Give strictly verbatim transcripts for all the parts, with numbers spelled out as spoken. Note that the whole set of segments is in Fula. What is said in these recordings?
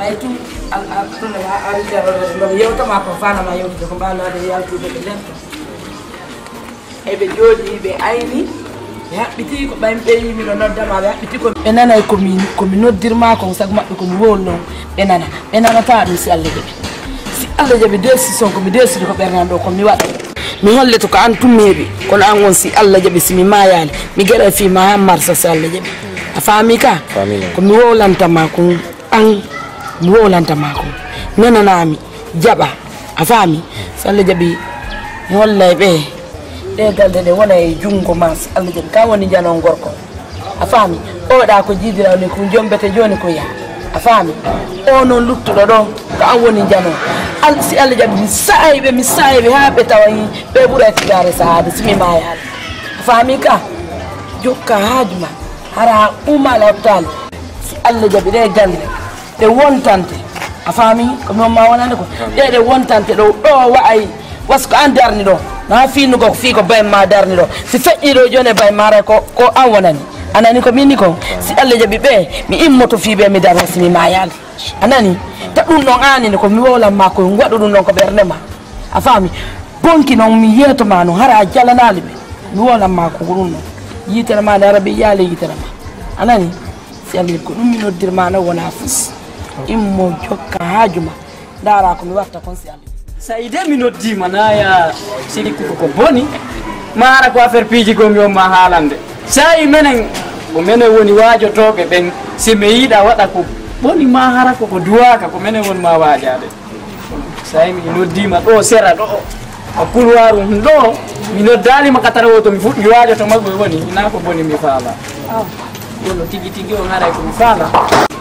Ay tun, al-, al-, ɗum ne ma ari jaro ɗo ɗum yewta ma ko fana ma yewtude ko mbaalade yaltude ɓe lento. E ɓe jooɗi ɓe ayni, ɓe haɓɓiti ko ɓay ɓe yi miɗo nodda ma, ɓe haɓɓiti ko. Ɓe nanay ko mi, ko mi noddirma ko, sago maɓɓe ko mi wowlno, ɓe nana. Ɓe nanata ɗum si Allah jaɓi. Si Allah jaɓi, décision ko mi décide ko ɓernan ɗo ko mi waɗa. Mi hollete ko an tun mi heɓi, kono an on si Allah jaɓi, si mi maayaali, mi geɗa fii ma haa marsa si Allah jaɓi. A faami ka? Faami non. Ko mi wowlanta ma ko an mi wowlanta ma ko. Nananaa mi, jaɓa. A faami? Si Allah jaɓi, mi hollay ɓe. Ɗe galɗe ɗe wona e junngo ma, si Allah jaɓi. Ka woni njanon gorko. A faami? Oɗa ko jiidirawni ko jombete jooni ko yaha. A faami? O noon luttuɗo ɗo, ko an woni njanon. Al-, si Allah jaɓi, mi sa'ay ɓe, mi sa'ay ɓe haa ɓe tawa yi-, ɓe ɓura tigaare sahaade, si mi maayaali. A faami ka? Jokka haaju ma. Hara umma lawtaali. Si Allah jaɓi ɗe galle, ɗe wontante. A faami? Ko mi on ma wonande ko. Ɗe ɗe wontante ɗo, ɗo wa'ay. Wasko an darni ɗo. Na fiinugo ko fii ko bay ma darni ɗo. Si feƴƴi ɗo jooni e bay mara ko, ko an wonani. A nani ko min ni ko? Si Allah jaɓi ɓe, mi immoto fii ɓe mi darna si mi maayaali. A nani? Ta ɗum ɗon aanini ko mi wowlan ma ko waɗu ɗum ɗon ko ɓernde ma. A faami? Bonki noon mi yeeto ma noon, hara a jalanaali ɓe. Mi wowlan ma ko ɗum ɗon. Yitere ma nde, hara ɓe yaali yitere ma. A nani? Si Allah ko ɗum mi noddirma no wona fus. Immo jokka haaju ma. Ndaara ko mi watta kon si Allah. Sa ide mi noddiima na ya siriku ko, ko boni. Ma hara ko affaire piiji goo mi on ma haalande. Sa i menen, ko menen woni waajotooɓe ɓen. Si mi yiɗa waɗa ko boni ma hara ko, ko duwaaka, ko menen woni ma waajaade. Sa i mi noddiima ɗo sera ɗo. A kulwaaru hun ɗo, mi noddaali ma katara o to mi fuɗɗi waajo to makko e woni, hinaa ko boni mi faala. Kono tigi tigi on haray ko mi faala.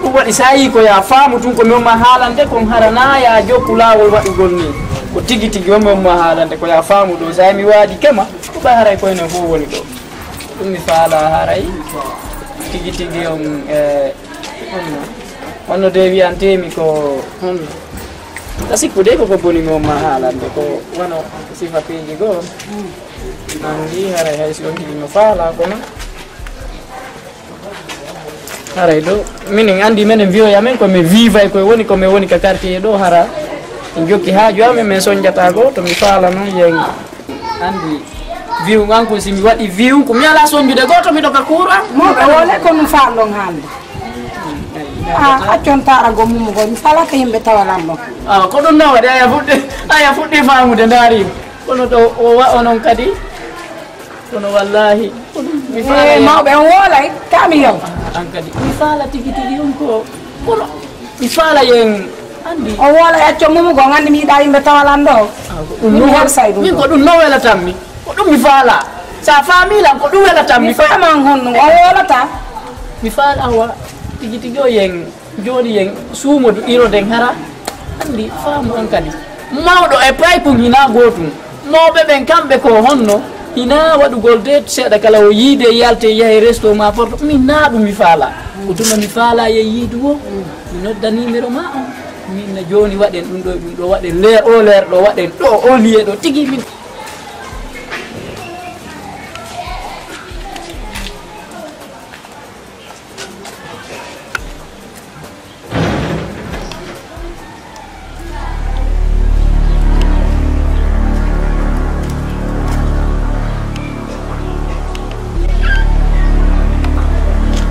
Ɗum waɗi sa yii ko ya faamu tun ko mi on ma haalande kon hara na ya jokku laawol waɗugol ni. Ko tigi tigi on mi on ma haalande ko ya faamu ɗo sa mi waadi kema, ko ɓay haray ko enen fof woni ɗo. Ɗum mi faala haray tigi tigi on, eh, honno, honno de wiyantemi ko honno. Ta sikku de koko boni mi on ma haalande ko wano sifa piiji goo. Nanndi haray hay si on tigi no faala kono. Haray ɗo minin anndi menen wiyoya men ko mi vivay koye woni ko mi woni ka quartier ɗo hara. En jokki haaju amen min soñjata goo to mi faala noon yen. Anndi view an ko si mi waɗi view ko mi alaa soñjude gooto miɗo ka courant. Mawɓe wole ko ɗum faalɗon haalde. A accon taara gommumo goo mi faalaka yimɓe tawalan ɗon. Awa ko ɗum noon waɗi aya fuɗɗi, aya fuɗɗi faamude ndaari. Kono ɗo o wa onon kadi. Kono wallahi ko ɗum mi faala. Eh, yen. Mawɓe on woolay ka mi yaw. An kadi mi faala tigi tigi on ko kono mi faala yen. Anndi o woola yacco mum ko nganndi mi yiɗa yimɓe tawalan ɗo. Ɗum min no helsay ɗum min ko ɗum no welatammi. Ko ɗum mi faala. Sa faami lan ko ɗum welatammi. Mi faama an honno o woolata. Mi faala awa tigi tigi o yen jooni yen suumodu iroden hara. Anndi faamu an kadi mawɗo e paykun hinaa gootum. Mawɓe ɓen kamɓe ko honno hinaa waɗugol de seeɗa kala o yiide yalte yahe resto ma porto min naa ɗum mi faala. Ko tuma mi faala ye yiidu o mi nodda numéro ma on. Min na jooni waɗen ɗum ɗo e ɗum ɗo waɗen leer o leer ɗo waɗen ɗo o liye ɗo tigi min.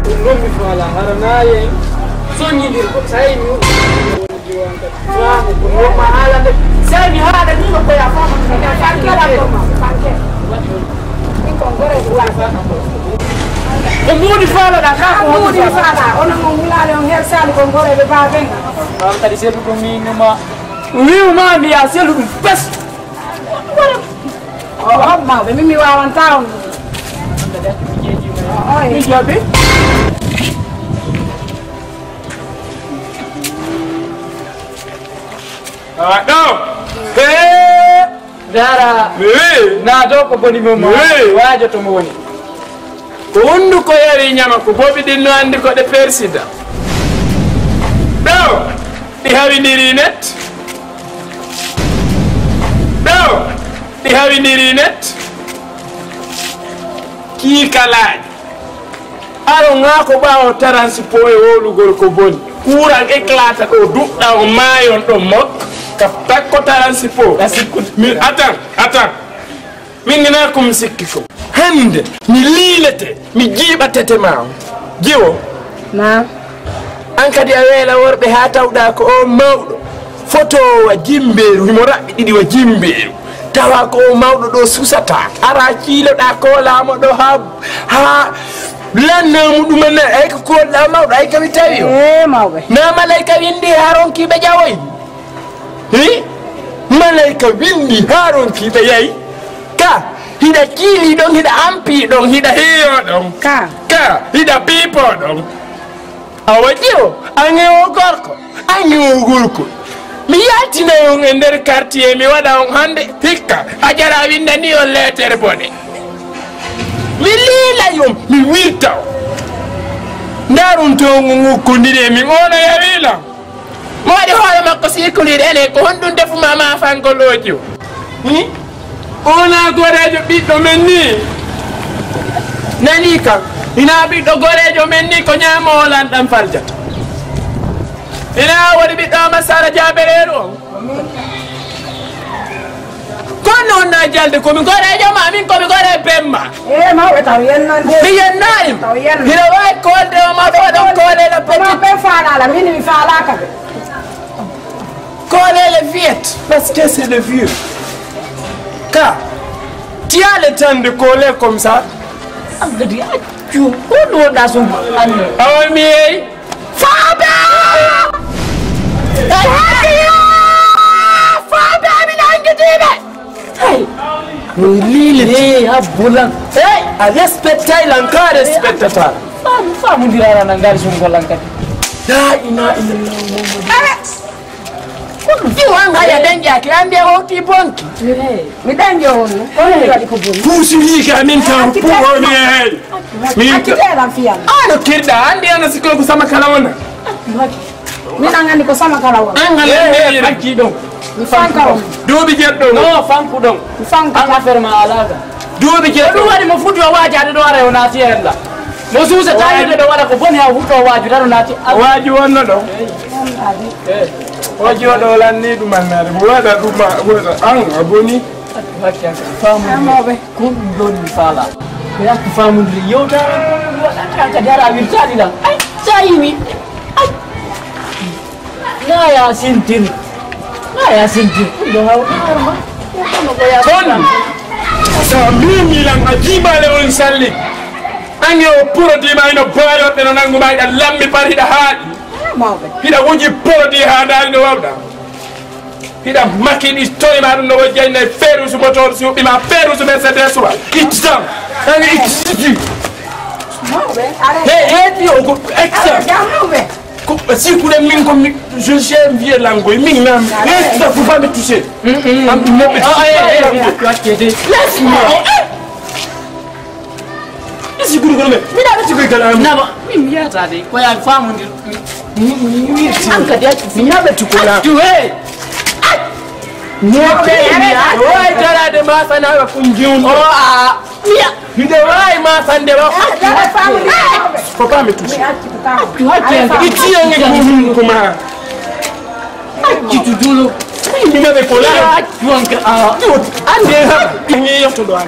Ɗum ɗon mi faala hara naayen soññindir ko tawi mi woni diwan kadi faamu ko yomma haalande. Sey mi haalaniima ko ya faama. Ko mbuuɗi faalaɗa ka ko honɗum faala? Onon on wulaali on hersaali ko ngorooɓe baaben. An kadi selu ɗum miinuma. Wi'uma mbiya selu ɗum pes. O homma ɓe min mi waawanta on. Mi jaɓi. Awa ɗo. Hee. Dara. Wi. Naa ɗo ko boni mo mo. Wi. Waajo to mo woni. Ko hunnduko yari ñama ko boɓi ɗin no anndi ko ɗe persida. Ɗo ɗi hawindiri net. Ɗo ɗi hawindiri net. Kiikalaaji. Aro ŋaa ko ɓaawo taransipo e wowlugol ko boni. Kuuran éclata ɗo, duɗɗa o maayon ɗo mok, ka takko taran sipo. A sikku. Mi atan, atan. Min nina ko mi sikki ko. Hande, mi liilete, mi jiiɓa tete ma o. Jiwo. Naam. An kadi a weela worɓe haa tawɗa ko o mawɗo. Fotoowa jimbeeru, himo raɓɓi ɗiɗi wa jimbeeru. Tawa ko o mawɗo ɗo susata. Ara ciiloɗa koolamo ɗo haa, haa lannamu ɗuma na, ay ko koolɗa mawɗo, ay ka mi tawi o. Ee, mawɓe. Na malayka windi haa ronki ɓe ƴawoy. Hi? Malayka windi haa ronki ɓe yayi. Ka, hiɗa ciili ɗon, hiɗa ampi ɗon, hiɗa heeyo ɗon. Ka. Ka, hiɗa piipo ɗon. Awa ƴeew, an e o gorko, an e o gorko. Mi yaltinay on e nder quartier, mi waɗa on hannde hikka, a jara windani on leetere bone. Mi liilay on, mi wirta on. Ndaarun to on ukkondiri e min, ono yawi lan. Mo waɗi hoore makko siikuliiɗe enen, ko honɗum defu ma, ma fangol oji o? Hmm? O na goreejo ɓiɗɗo men ni? Nani kam, ina ɓiɗɗo goreejo men ni ko ñaamoowo lanɗam faljata. Ina woni ɓiɗɗo Amat Sara Jaabereeru on? Kono on na jalde ko mi goreejo ma, min ko mi gore bemma. Eh, mawɓe taw yennan de. Mi yennaani. Taw yennan. Hiɗa waawi koolde o ma ɗo ɗon koole la petit. Ɓe faalaala, min mi faalaaka ɓe. Koole le viet. Parce que c'est le vieux. Ka. Tu as le temps de coller comme ça. Agadi accu. Ko ɗo da so anno. Awa mi yeey. Faaba! Faaba! Min anngitiiɓe! Hey! Mo liili. Hey, habbulan. Hey, a respectay lan ka respectata. Faamu, faamu ndirara na ngal sum golan kadi. La ilaha illallah Muhammadu. Iwan haya danjaki, an de hoti bonki. Hey. Mi danjo on. Ko mi waɗi ko boni? Kuusi wiiki amin tan puɗɗomi heen. Mi acciteeɗam fiyan. Ano kirɗa, anndi ana sikkoy ko sama kala wona. Min an anndi ko sama kala wona. An kala Eh, eh, ndewi. Fakki ɗon. Mi fanka on. Duuɓi jeɗɗo. No, fanku ɗon. Mi fanka. An affaire ma alaaka. Duuɓi Ko jeɗɗo. Ɗum waɗi mo fuɗɗo waajaade ɗo ara o naati heen la. Mo suusa tawiɓe ɗo waɗa ko boni ha fuɗɗo waajude ɗo naati. O waaju wonno ɗo. Eh. O jooɗo lanni ɗum annade. Mo waɗa ɗum ma, waɗa an a boni. Faamu. Amoɓe. Ko ɗum ɗon mi faala. Ko yakko faamondiri yewtaare ko ɗum waɗata kadi hara a wirtaani lan. Ay, sa yiwi. Ay. Na ya sintiri. Na ya sintiri. Ɗum ɗo haw-, haw-, ma. Kono sa mimi lan a jimale on salli. Ange o produit ma ino bayoɓe no nangu ma iɗa lammi par hiɗa haaɗi. Mawɓe. Hiɗa wuji produit ha daari no wawɗa. Hiɗa maki ɗi tori ma ɗum no wojjay nay Ferus motor si huɓɓi ma Ferus Mercedes wa. Itti tan. Ange itti. Mawɓe. Are. Hey, hey, yo, go, extra. Are, jam mawɓe. Ko, si kuɗen min ko mi, je, j'ai un vieux langue, min na, reste, faut pas me toucher. Am, no me toucher. Laisse-moi. Isi gudu gudu me. Mi da ci ko kala. Na ba, min mi yata de. Ko ya famu ndir. Mi, mi, mi, mi, an ka de. Mi na be tukuna. Tu he. Ni ya. Oi, tara de ma sana ba kun jiun. Oh, ah. Miya. Hiɗe waawi ma sande ba. Faut pas me toucher. Itti en e ko hun kuma. Accitu dulo. Mi maɓe ko laa. Accu an ka. Ande ha. Mi yotto ɗo an.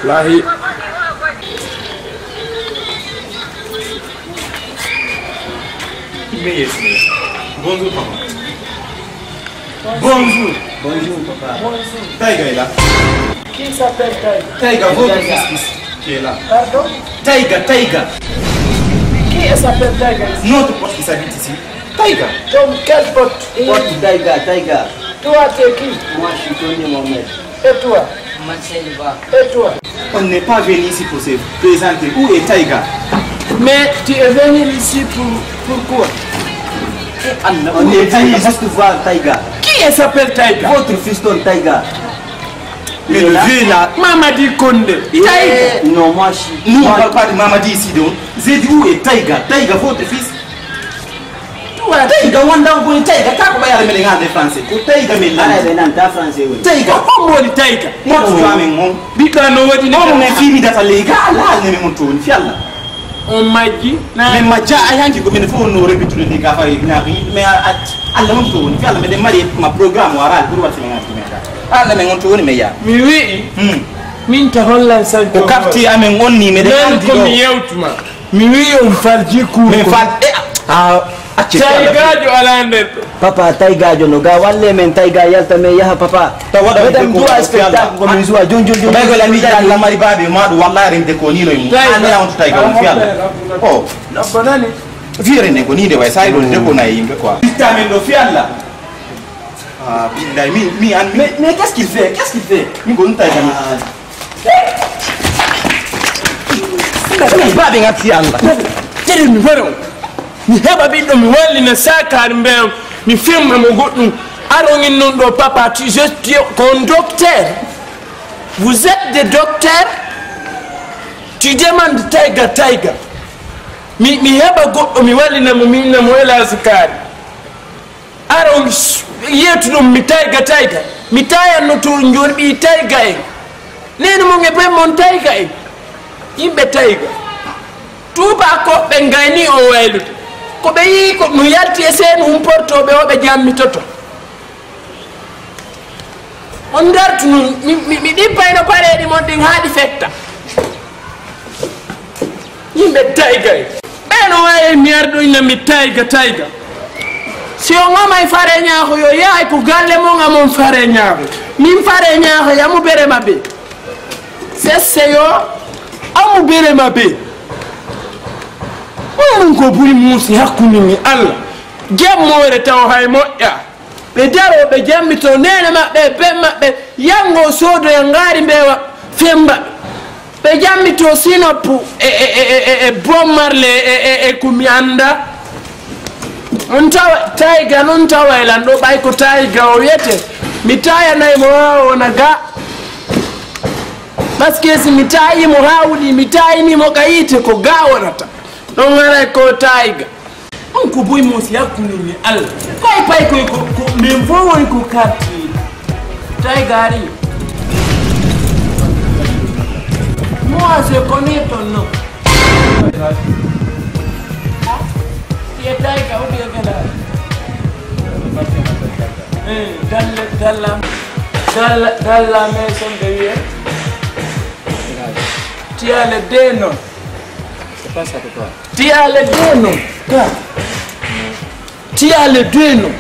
Lahi. Bonjour, papa. Bonjour. Bonjour, papa. Bonjour. Taïga est là. Qui s'appelle Taïga? Taïga, votre fils ici, qui est là. Pardon? Taïga, Taïga. Qui s'appelle Taïga ici? Notre pote qui s'habite ici. Taïga. Donc, quel pote? Pote Taïga, Taïga. Toi, t'es qui? Moi, je suis Tony Mohamed. Et toi? Marcel Ba. Et toi? On n'est pas venu ici pour se présenter. Où est Taïga? Mais tu es venu ici pour, pourquoi? On est venu juste voir Taïga. Qui s'appelle Taïga? Votre fiston Taïga. Mais le vieux là, Mamadi Condé. Taïga. Non, moi, je suis. Nous, on parle pas de Mamadi ici, donc. J'ai dit, où est Taïga? Taïga, votre fils. Taïga wonda ko woni Taïga, ka ko ɓay ara meɗen haalde français, ko Taïga min nani. Ara ɓe nanta français woni. Taïga. Ko hombo woni Taïga? Moƴƴo amen on. Ɓiɗɗo am no waɗi ni. On ne fimi data ley ga, Allah ne mi mon to woni fi Allah. On majji na. Min majja ay hanki ko min fof no répétude ni ka fari na ri mais Allah on to woni fi Allah meɗen mari ma programme o araali pour watti men haalde men ka. Allah men on to woni men ya. Mi wi'i. Hmm. Min ta hollan santo. Ko quartier amen on ni meɗen andi ko mi yewtuma. Mi wi'i on farji kuuɗe. Min fal e a acce Taygaajo alaa nder ɗo. Papa Taygaajo no ga walle men Tayga yalta men yaha papa. Ta waɗa meɗen duwa spectacle ko min suwa jon jon jon. Ɓay ko lami da lamari babe ma ɗum wallahi rende ko ni no mu. An mela on to Tayga on fi Allah. Oh. Labba nani. Fi rende ko ni de way sai ɗon de ko na yimɓe quoi. Itta men ɗo fi Allah. Ah billahi mi mi an mais mais qu'est-ce qu'il fait? Qu'est-ce qu'il fait? Mi ko ɗum Tayga mi. Baɓe ngam fi Allah. Tere mi waro. Mi heɓa ɓiɗɗo mi wallina sakari mbeyon mi femma mo goɗɗum. Aroŋin non ɗo papa tu je ko on docteur. Vous êtes des docteurs. Tu demandes Tayga Tayga. Mi mi heɓa goɗɗo mi wallina mo mi inna mo elasikari. Ara on yeetu ɗum mi Tayga Tayga mi tayanno to joni ɓi Tayga en neni mon e ben mon Tayga en yimɓe Tayga tubakoɓe gayni o waylude ko ɓe yii ko no yalti e seenu humportoɓe o ɓe jammitoto. On ndartu nun mi ɗippayno pareeɗi mon ɗin haa ɗi fetta. Yimɓe taygay ɓee no wayi mi arɗo inna mi tayga tayga. Si on amay fare ñaaxo yo yahay ko galle mon amon fare ñaaxo min fare ñaaxo yamu bere maɓɓe. Sesse yo amu bere maɓɓe. Ɗum ko buri muusi hakkunde mi Allah. Jemmoore taw hay moƴƴa. Ɓe daroo ɓe jammitoo neene maɓɓe e ben maɓɓe yanngo soodoya ngaari mbeewa femba ɓe jammitoo sinoppu e e e e e bommarle e e e ko mi annda. On tawa tayga noon tawa e lan ɗo ɓay ko tayga o wiyete mi tayanay mo haa o wona ga. Parce que si mi tayi mo haa wuli mi tayini mo ka yiite ko ga wonata. Ɗon haray ko tayga. Ɗum ko boy mo si hakkunde mi Allah. Koy pay koy ko ko min fof woni ko karti. Taygari. Moi je connais ton nom. Ye tayga ou bien gela. Eh, dalla dalla dalla dalla mais son de wiye. Tu as le deux noms. C'est pas ça, papa. Tu as les deux noms. Ka. Tu as les deux noms.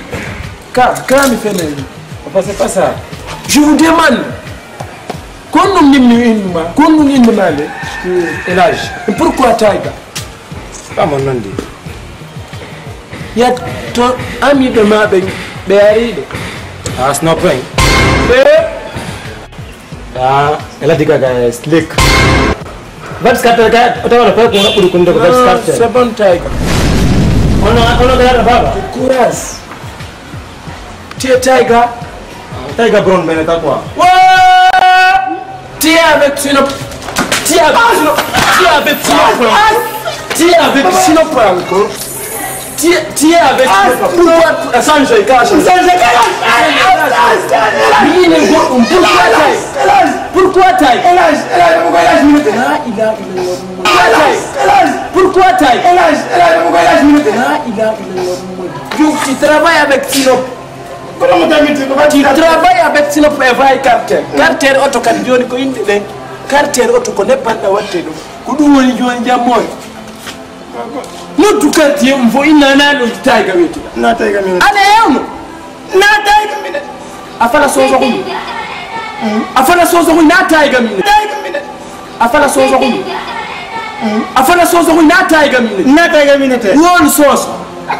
Ka, ka mi fene. Papa, c'est pas ça. Je vous demande. Kon ɗum min mi innuma, kon ɗum innuma le. Elage. Pourquoi Taïga? Pas mon nom dit. Yat to ami ɓe ma ɓe ɓe ari ɗo. Ah, snopin. Eh. Ah, ela diga ga slick. Vibes Kartel ga o tawa no fay ko ngabɓude kunde ko Vibes Kartel. C'est bon Taïga. Ono ono gara baba. Courage. Tie Taïga. Taïga Brown bene ta quoi. Wa! Tie avec Sinop. Tie avec Sinop. Tie avec Sinop. Tie avec Sinop encore. Tiye tiye avec pourquoi sanjoy kala sanjoy kala mini goɗɗum pourquoi tay pourquoi tay la ilaha illallah pourquoi tay pourquoi tay la ilaha illallah tu travailles avec Sinop tu travailles avec Sinop et Vaille Carter Carter oto kadi joni ko yimɓe ɓe Carter oto ko nebbanɗa watte ɗum ko ɗum woni joni jammoore. Noddu quartier um fof inna na ɗon tayga wetuɗa na tayga min ana ewno na tayga min a fala soso ko ɗum A fala soso ko na tayga mine. Tayga mine. A fala soso ko. A fala soso ko na tayga mine. Na tayga mine te. Wol soso.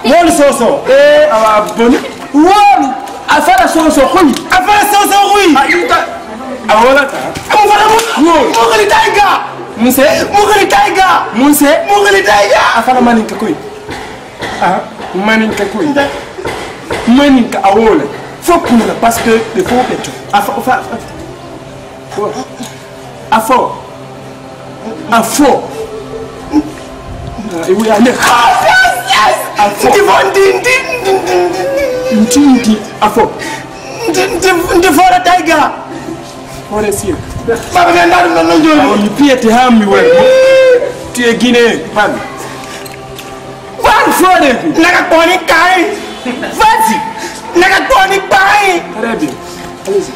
Wol soso. Eh, awa boni. Wol. A fala soso ko. A fala soso ko. A inta. A wola ta. Mo fala mo. Wol. Mo kali tayga. Muse. Mo kali tayga. Muse. Mo kali tayga. A fala maninka koy. Ah, maninka koy. Maninka a wola. Fo kuna parce que de fo beto. A fo, fa, fa. A fo. A fo. Ah, iwu ya ne. A fo. Ndi fo ndi, ndi, ndi, ndi, ndi. Ndi, ndi, a fo. Ndi, ndi, ndi fo la tayga. Ore siye. Baba, mi anndaa ɗum ɗon noon jooni. Awa mi piyete haa mi wari. Tu es guinéen, parle. Parle fort et puis. Naga koni kay. Vas-y. Naga koni kay. Très bien. Allez-y.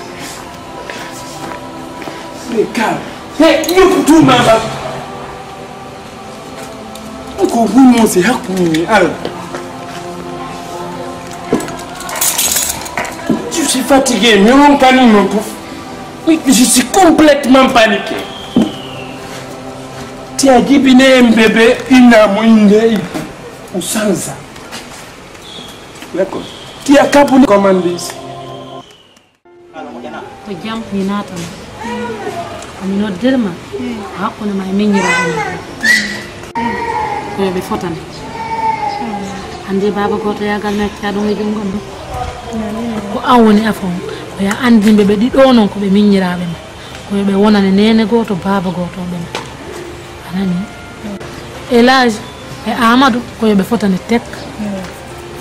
Mais calme. Hey, you do my back. Ko wunoo si hakkunde mi Alla. Je suis fatigué, mi ronkanii ma fof. Oui, je suis complètement paniqué. Ti a jibinii en bébé, innaa mo innde Ibou. O sansa. D'accord. Ti a kabuni commande ici. Ko jam mi naatano. Ko mi noddirma. Ko hakkunde ma e miñiraaɓe ma. Ko yo ɓe fotane. Anndi baaba gooto yaagal mi acca ɗum e junngo mum. Ko an woni afo. Ko yo anndimɓe ɓe ɗiɗo noon ko ɓe miñiraaɓe ma. Ko yo ɓe wonane neene gooto, baaba gooto ɓe ma. A nanii? Elaaji e Aamadu ko yo ɓe fotane tek.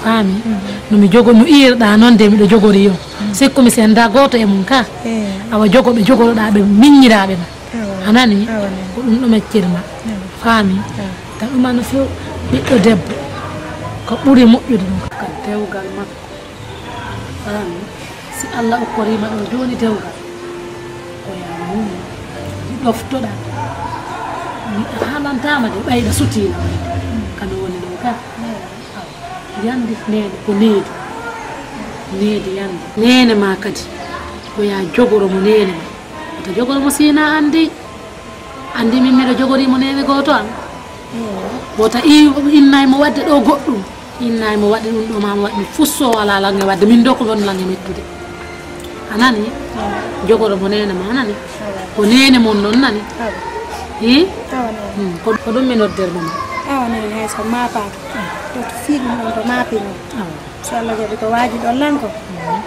Faami? No mi jogo, no iirɗaa noon de miɗo jogori yo. Sikku mi senndaa gooto e mum ka. Awa jogo ɓe jogoroɗaa ɓe miñiraaɓe ma. A nanii? Ko ɗum ɗo meccir ma. Faami? Tan ɗum no few ɓiɗɗo debbo. Ko ɓuri moƴƴude ɗum ko dewgal makko. Faami? Si Alla okkorii ma ɗum jooni dewgal, ko yaa muuyo, ɗoftoɗaa. Mi haalantaa ma de, ɓayɗa sutiina ma. Kano woni ɗum ka. Awa, yandi neene ko needi. Needi yandi. Neene ma kadi, ko yaa jogoro mo neene ma. Wota jogoro mo si na anndi. Anndi min miɗo jogori mo neene gooto an. Wota i-, innay mo waɗde ɗo goɗɗum. Innay mo waɗde ɗum ɗo, ma mo waɗde ɗum. Fusso alaa lange waɗde. Min do ko ɗon lange mettude. A nani? Jogoro mo neene ma, a nani? Ko neene mon noon, nani? Hi? Hmm, ko, ko ɗum mi noddirma ma. Awa, neene hay so maapaaka. To fii ɗum ɗon to maapi noon. Awa. So Allah jaɓi ko waaji ɗon lan ko.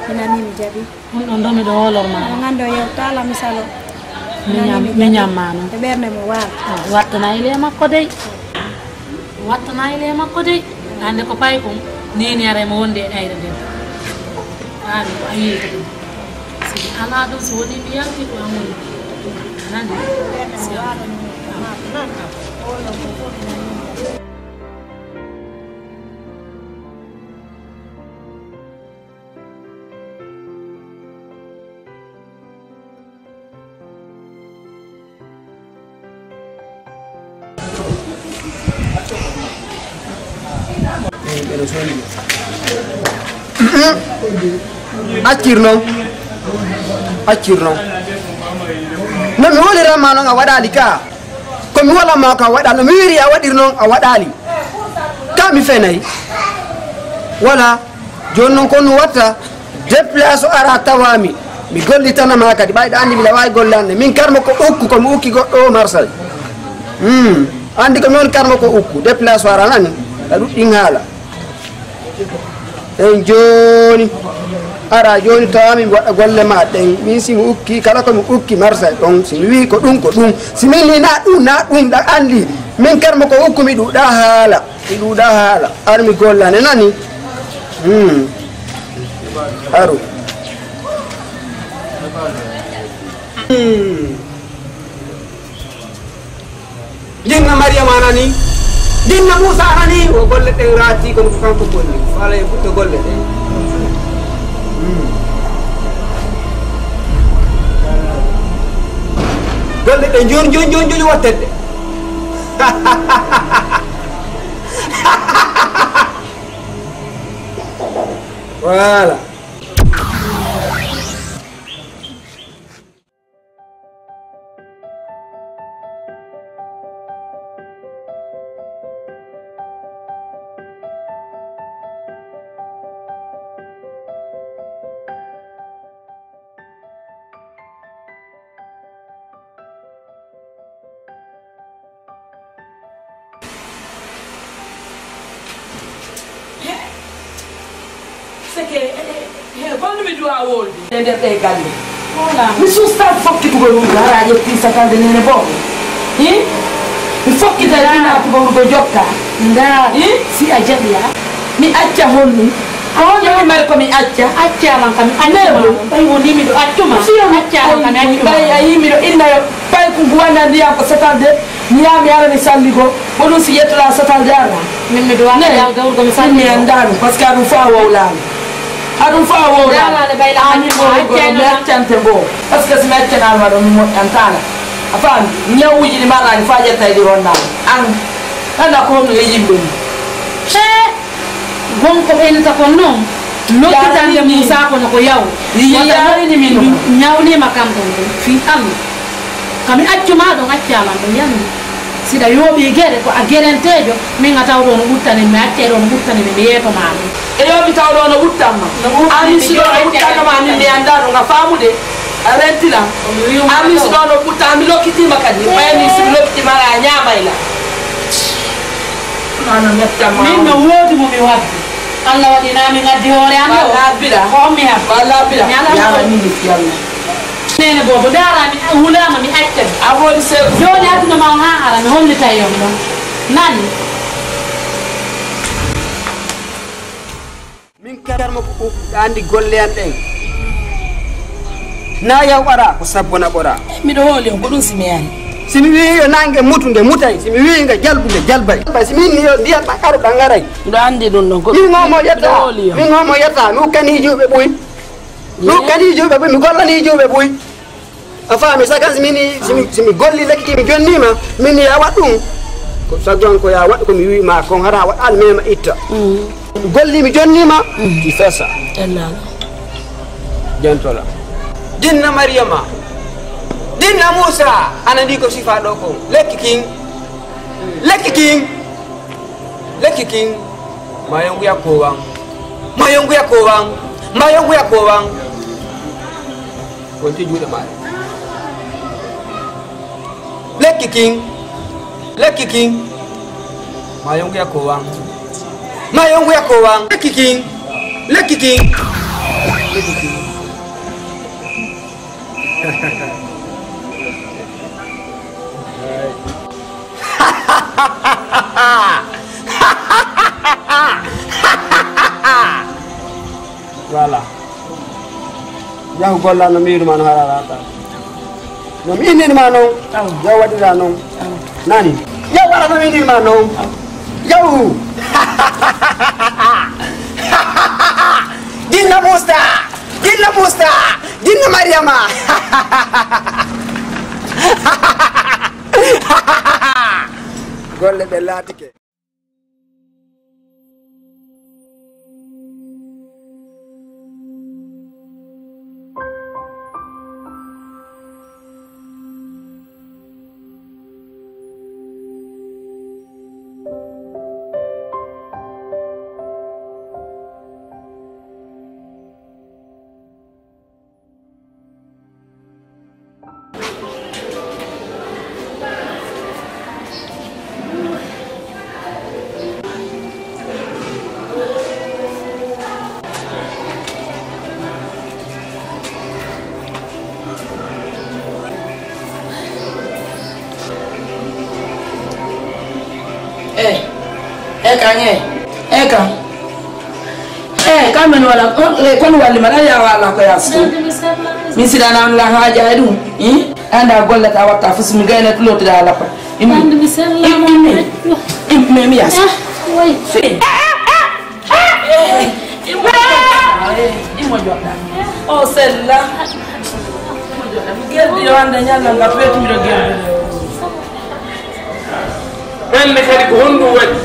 Mi nani mi jaɓi. Ɗum ɗon ɗo miɗo hoolor ma. Oɗon anndi o yewta ala misalo. Mi ñam-, mi ñamma noon. E ɓernde mo waala. Ah, wattana ile makko dey. Wattana ile makko dey. Hannde ko paykun, neene ara mo wonde e ɗayre nden. Faami ko a yiyata ɗum. Si mi alaa ɗum, so woni mi yalti ko an woni. A nani? Si a Accir noon. Accir noon. No mi woliranma noon a waɗaali ka. Ko mi walanma ka a waɗaali. No mi wiri a waɗir noon a waɗaali. Ka mi fenay. Wala. Jooni noon ko no watta, déplace o ara tawa mi. Mi gollitana ma kadi, ɓayɗa anndi mbiɗa waawi gollande. Min karmo ko ukku, ko mi ukki goɗɗo o marsal. Hmm. Anndi ko mi woni karmo ko ukku, déplace o ara nani. A ɗuɗɗin haala. En jooni, ara jooni tawa mi waɗa golle ma ɗen. Min si mi ukki, kala ko mi ukki marsal ɗon. Si mi wii ko ɗum, ko ɗum. Si min ni na ɗum, na ɗum, ɗa anndi. Min karmo ko ukku mi ɗuɗa haala. Mi ɗuuɗa haala. Ar mi gollane nani? Hmm. Aru. Hmm. Jinna Mariyama anani? Jinna Muusa anani? O golle ɗen raati kono ko kanko bonni. Faala e ɓutto golle ɗen. Hmm. Golle ɗen joni, joni, joni, joni wattedde. Voilà. He, he, he, he, holno mi duwa wolde? E nder ɗe galle. Wala. Mi susta fokkitugol wurgo hara a ƴetti satalde nene boobo. Hi? Mi fokkita e ɗinaatugo wurgo jokka. Ndaa. Hi? Si a jaɓi a. Mi acca honɗum? A honɗum mi mari ko mi acca? Acca lan kam. Acca lan. Ɓay woni miɗo accuma. Si on acca lan kam. Acca lan. Ɓay a yi miɗo inna yo. Ɓay ko ngu wona ndiyam ko satalde. Mi yaha mi ara mi salligo, ko ɗum si ƴettoɗaa satal de ara. Min mi duwa ne, yaw dawrgo mi salligo. Min mi anndaa ɗum, parce que aɗum fof a wowlaani. Aɗum fof a wowlaani. Dawale bayla. Aan min wowlugol mi accante mbo. Parce que si mi accanaama ɗo mi moƴƴantaana. A faami? Ñawuuji ɗi mbaɗaani fof a ƴettay ɗi ronnaani. Aan, anndaa ko honno e yimɓe mum. Hee! Gonko ɓeynata kon noon, lokkitande Muusaa kono ko yaw. Wata yarini min ɗum. Ñawniima kam ɗum ɗum. Fii Allah. Ka mi accu maa ɗon, accaa lan ɗon yanni. Siɗa yooɓii gere, ko a gerenteejo, min a taw ɗoo no ɓuttani mi, accay ɗoo no ɓuttani mi, mi yeeto maa ɗum. E yo mi taw ɗoo no ɓuttan ma. Amin si ɗoo no ɓuttanno ma, min mi anndaa ɗum, a faamude? A rentina. Amin si ɗoo no ɓutta, mi lokkitiima kadi. Ɓayni si mi lokkitiima, a ñaamay la. Min no woodi mo mi waddi. Allah waɗi na mi ngaddi hoore am ɗo. Walla bira. Ko on mi haɓi. Walla bira. Mi alaa. Yara min di fiyalla. Nene boobo, ndaara mi wulaama mi accani. A woodi seeku. Jooni aduna ma on haa hara mi hollitay on ɗon. Nani? Min karma ko ɓuuɓɗo anndi golle an ɗen. Na yaw ɓara ko sabbo na ɓora. Miɗo hooli on ko ɗum si mi yahi. Si mi wii yo nange mutu nge mutay, si mi wii nga jalbu nge jalbay. Si mi inni yo ndiyam ɓa aro ɓa ngaray. Miɗo anndi ɗum ɗon ko min homo yetta. Min homo yetta, mi ukkani juuɓe ɓuy. Mi ukkani juuɓe ɓuy, mi gollani juuɓe ɓuy. A faami, sakan si min, si mi, si mi golli lekki mi jonnima, min ya waɗ ɗum. Ko sagon ko ya waɗ ko mi wi ma kon hara waɗ almema itta. Mi golli mi jonnima, ti fesa. Ennala. Jentola. Dinna Mariama. Dinna Musa. Ana ndi ko sifa ɗo ko. Lekki king. Lekki king. Lekki king. Mayongu ya kowan. Mayongu ya kowan. Mayongu ya kowan. Wonti juuɗe maare. Lekki king. Lekki king. Mayongu ya kowan. Mayongu ya kowan. Lekki king. Lekki king. Lekki king. Voilà. Yahu golla no miiru ma no hararata. No mi innir ma non. Yahu waɗira non. Nani? Yahu wara no mi innir ma non. Yahu. Dinna Musta. Dinna Musta. Dinna Mariama. Golle ɓe laatike. Eh, eh, kan, eh, eh, kan. Eh, kam min wala, eh, kono walli ma, ɗa yawa ala ko yasto. Min siɗa nan la haja e ɗum. Hmm? Anda golle ka watta fus mi gayna to lotira ala pa. Im, im, im, im, mi, mi yas. Fi. Imo joɗɗa. O sella. Imo joɗɗa. Mi gerdi yo ande ñalla nga petu miɗo gerdi. Ɓenne kadi ko honɗum waɗi?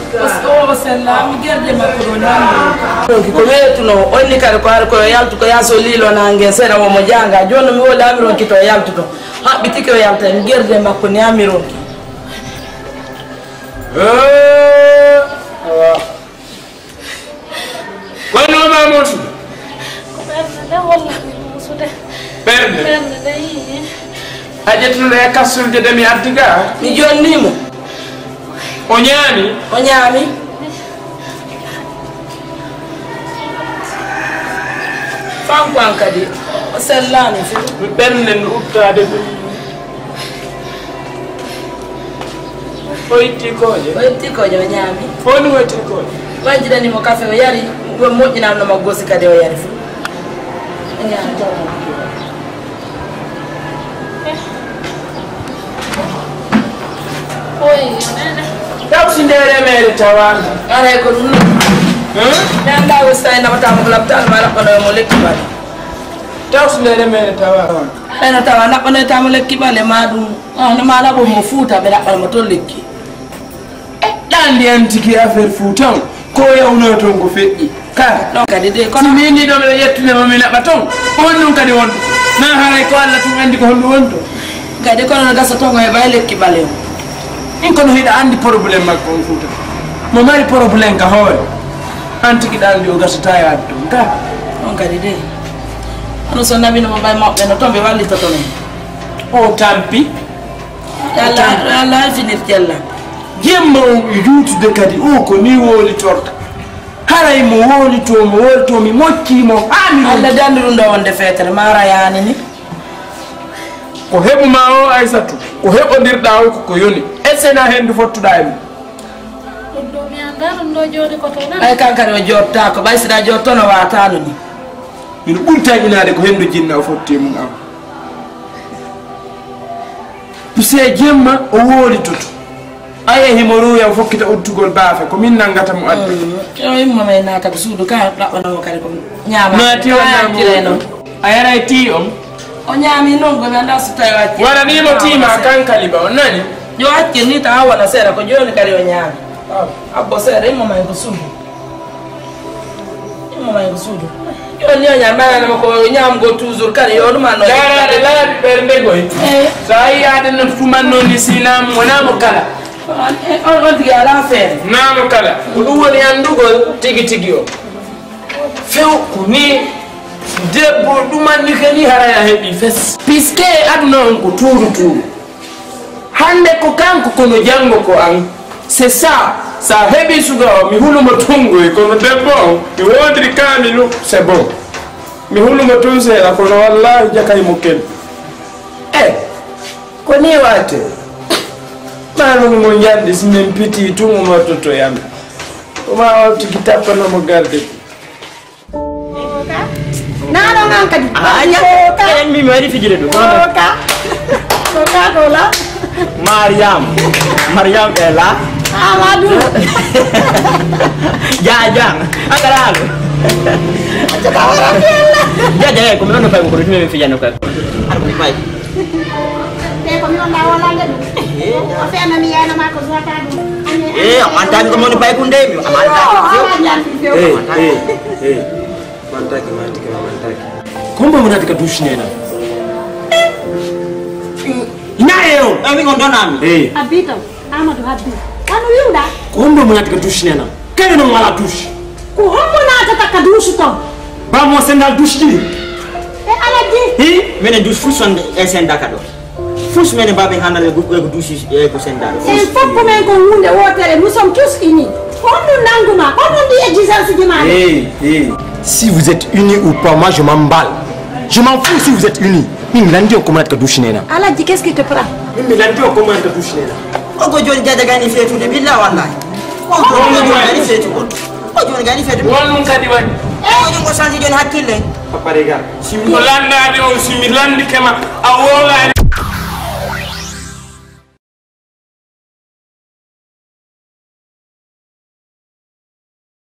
O sella, mi gerdi makko ɗo nanndi. Donc ko weetuno, onni kadi ko ari ko yo yaltu ko yaso lilo nange seeɗa omo janga. Jooni mi woli ami ronki to yaltuto. Haɓɓiti ko yalta mi gerdi makko ni ami ronki. Eh, awa. Kono ma musu. Ko ɓernde nde walla mi musude. Ɓernde? Ɓernde nde, ii. A ƴettuno e kassulde de mi arti ga? Mi jonni mo. O ñaami? O ñaami. Kanko an kadi, o sellaani few. Mi ɓernde nde uttaade ɗum. O itti kooƴe? O itti kooƴe, o ñaami. Ko woni o itti kooƴe? Wajjidani mo kafe, o yari, o moƴƴinanno mo gosi kadi, o yari fof. O ñaami. Taw si nde remeede tawaama. Aray ko ɗum. Hmm? Mi anndaa o so tawi naɓataa mo ko lapitaal ma laɓɓanoyo mo lekki ɓale. Taw si nde remeede tawaama. Aray no tawa laɓɓanoyta mo lekki ɓale ma ɗum. Ah, no ma laɓo mo Fuuta ɓe laɓɓana mo toon lekki. Ɗaan ndi antiki affaire Fuuta on, ko o yawnoo toon ko feƴƴi. Ka. Ɗon kadi de, kono si min ni ɗo mbiɗa ƴettude mo mi naɓa toon, ko honɗum kadi wonɗo? Na haray ko Allah tun anndi ko honɗum wonɗo. Kadi kono no gasa toon o heɓay lekki ɓale o. In kono hiɗa anndi problème makko on Fuuta. Mo mari problème ka hoore. An tigi ɗaan ndi o gasata yaade toon ka. Ɗon kadi de. Kono so nawino mo ɓay mawɓe no toon ɓe wallitoto men. O tampi. Yo Allah, yo Allah halfinir Jalla. Jemma on e juutude kadi, o ko ni wowlitorta. Haray mo wowlito, mo wowlito, mi mocci mo haa mi Allah ronki. Dandi ɗum ɗo wonde feetere, ma rayaani ni. Ko heɓu ma o, Aysatu, ko heɓondirɗa o, ko ko yoni. Est-ce que na henndu fottuɗa e mum? Ɗum ɗo mi anndaa ɗum ɗo jooɗi ko to nan. Ay, kankari o jooɗtaako, ɓay si na jooɗtono waataano ni. Mino ɓuri taƴinaade ko henndu jinna o fotti e mum am. Puisque jemma o wowlitoto. A yehi mo ruuya o fokkita uddugol baafe, ko min nanngata mo adde. Mm, o imma may naata ko suudu ka, ɗaɓɓana mo kadi ko ñaama. Naati o ñaama. A yaray tii on? O ñaami noon, ko mi anndaa so tawi o acci. Waɗanii mo tii ma kankali ba, on nani? Yo acci ni tawa wona seeɗa, ko jooni kadi o ñaami. Abbo seeɗa, imma may ko suudu. Imma may ko suudu. Jooni ni o ñaami, maanaam ko ñaamgo toujours kadi, yo ɗum anno. Daaraade laabi ɓernde goy. Eh. So a yiyaade no tuman noon ni si naam, wonaa mo kala. On, on, on tigi alaa feere. Naa mo kala. Ko ɗum woni anndugol tigi tigi o. Few ko ni debbo ɗumanni ka ni haray a heɓi fes. Puisque aduna on ko tuuru tuuru. Hannde ko kanko kono janngo ko an. C'est ça. Sa heɓi suga o, mi hulumo tungoy, kono debbo on, mi woodri kaamilu, c'est bon. Mi hulumo tun seeɗa, kono wallahi jakay mo ken. Eh, ko ni waate. Manumi mo njandi si min piti tun umortoto yam. Ko ma o tigi tappano mo garde. Naa ɗon an kadi. Ah, ya. Ko ka. Enen mi mari fijire ɗo. Ko ka. Ko ka ko la. Mariam. Mariam est là. Ah, ma du. Ja, ja. Akara alo. Acca ka wara fiella. Ja, ja, ko mi ɗon no fay ko ɗum mi fijano ka. Ar ko mi fay. Te ko mi wonɗa wolande ɗum. O feena mi yeena ma ko zuwata ɗum. Eh, a mantaaki ko moni pay kunde mi. A mantaaki. Eh, eh, eh. Mantaaki, mantaaki, mantaaki. Ko hombo wonati ka douche nena? Ina e on. Eh, mi on donami. Eh. Abito, Amadou Habbi. Wano wiwɗa? Ko hombo wonati ka douche nena? Kene non wala douche. Ko hombo natata ka douche ton? Ba mo sendal douche ɗiɗi. E alaji. Hi? Menen douche fu sonde e senda ka ɗo. Fus menen baɓe hanal e ko duusi e ko senda. En fof ko men ko hunde wootere, nous sommes tous unis. Ko honɗum nannguma? Ko honɗum ɗi exigence ji ma? Hey, hey. Si vous êtes unis ou pas, moi je m'emballe. Je m'en fous si vous êtes unis. Min mi lanndi on ko monat ko duusinena. Alaji, qu'est-ce qui te prend? Min mi lanndi on ko monat ko duusinena. O ko joni jajagani feetude, billa wallahi. O ko joni jajagani feetude. Ko joni gani feetude. Won ɗum kadi waɗi. O joni ko santi joni hakkille. Papa Regal. Si mi ko lanndade on, si mi lanndike ma, a wowlaani.